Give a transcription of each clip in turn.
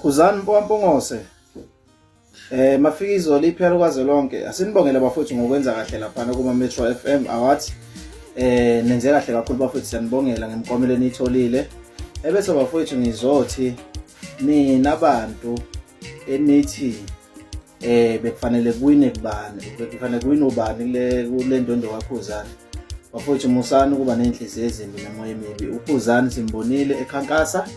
Khuzani Mpompongose. Mafikizolo iphela kwazwelonke. Asinibongele bafowethu ngokwenza kahle lapha kuma Metro FM Awards. Nenze kahle kakhulu bafowethu, siyanibongela ngemiklomelo eniyitholile. Ebese bafowethu ngizothi nina bantu enithi bekufanele kuwine kubani, bekufanele kuwine ubani kule ndondo kaKhuzani. Bafowethu, musani ukuba nenhliziyo ezimbi nemoya emibi. UKhuzani simbonile ekhankasa.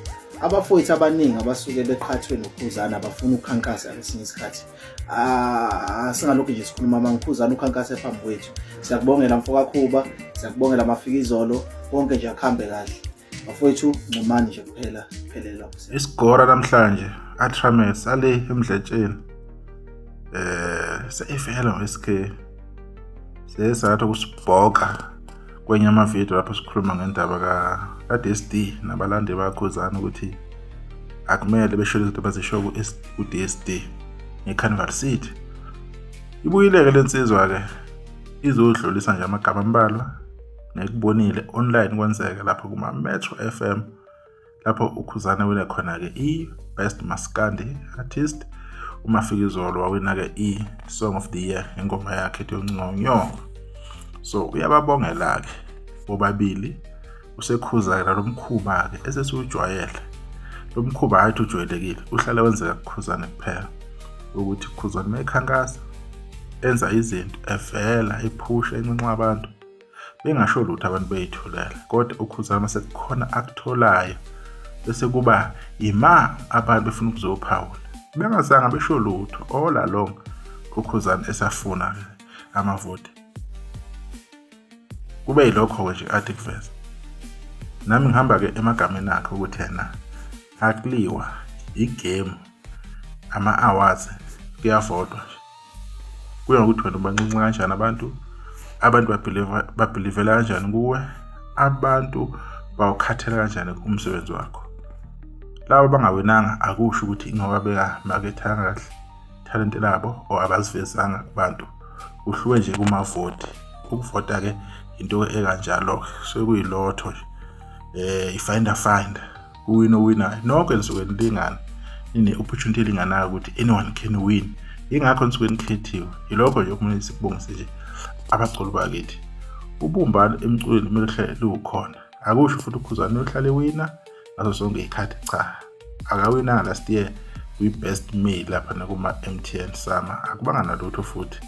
Abafowethu abaningi abasuke beqhathwe noKhuzani abafuna ukukhankasa ngesinye isikhathi. Ah, singalokhu nje sikhuluma mangikhuzani ukhankasa phambi kwethu. Siyakubongela mfokaKhuba, siyakubongela Mafikizolo, konke nje akuhambe kahle. Bafowethu, ncomani nje kuphela, phelele lapho. Isigora namhlanje Atrames ale emdletsheni. Seyivela ngo-SK. Sesatha kusibhoka kwenye amavidiyo lapho sikhuluma ngendaba ka-DSD nabalandeli bakhuzana ukuthi akumele besho izinto abazisho ku-DSD nge-Carnival City. Ibuyile-ke le nsizwa-ke izodlulisa nje amagama ambalwa ngekubonile online kwenzeka lapho kuma-Metro FM lapho uKhuzane wina khona-ke i-Best Maskandi Artist, uMafikizolo wawina-ke i-Song of the Year ngengoma yakhe ethi Yonconyongo. So uyababongela-ke bobabili, usekhuza-ke nalo mkhuba-ke esesiwujwayele. Lo mkhuba hhayi ujwayelekile, uhlale wenzeka kuKhuzane kuphela ukuthi uKhuzane uma ekhankasa enza izinto evela ephusha enxenxa abantu bengasho lutho, abantu beyithulela, kodwa uKhuzani mase kukhona akutholayo bese kuba ima abantu befuna ukuzophawula bengazange besho lutho all along uKhuzani esafuna amavoti. Kube yilokho-ke nje ade kuveza. Nami ngihamba-ke emagameni akhe ukuthi yena akuliwa igemu, ama-awards kuyavotwa nje, kuya ngokuthi wena ubancinci kanjani abantu, abantu babhilivela kanjani kuwe, abantu bawukhathela kanjani umsebenzi wakho. Laba abangawinanga akusho ukuthi ingoba bengamakethanga kahle talente labo or abazivezanga kubantu, kuhluke nje kumavoti. Ukuvota-ke into ekanjalo-ke, sekuyilotho nje, i-finder finder, kuwina owinayo, nonke nisuke nilingana, nine-opportunity elinganayo ukuthi anyone can win, yingakho nisuke nikhethiwe. Yilokho nje okumele sikubongise nje abaculi bakithi. Ubumbano emculweni kumele luhlale lukhona, akusho futhi uKhuzani uyohlale ewina ngaso sonke iy'khathi, cha, akawinanga last year kwi-best male lapha nakuma-MTN Summer, akubanga nalutho futhi.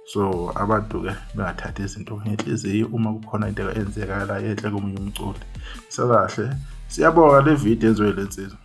So abantu-ke bengathathi izinto ngenhliziyo uma kukhona into eyenzekalayo enhle komunye umculi. Sakahle, siyabonga le video enziwe le nsizwa.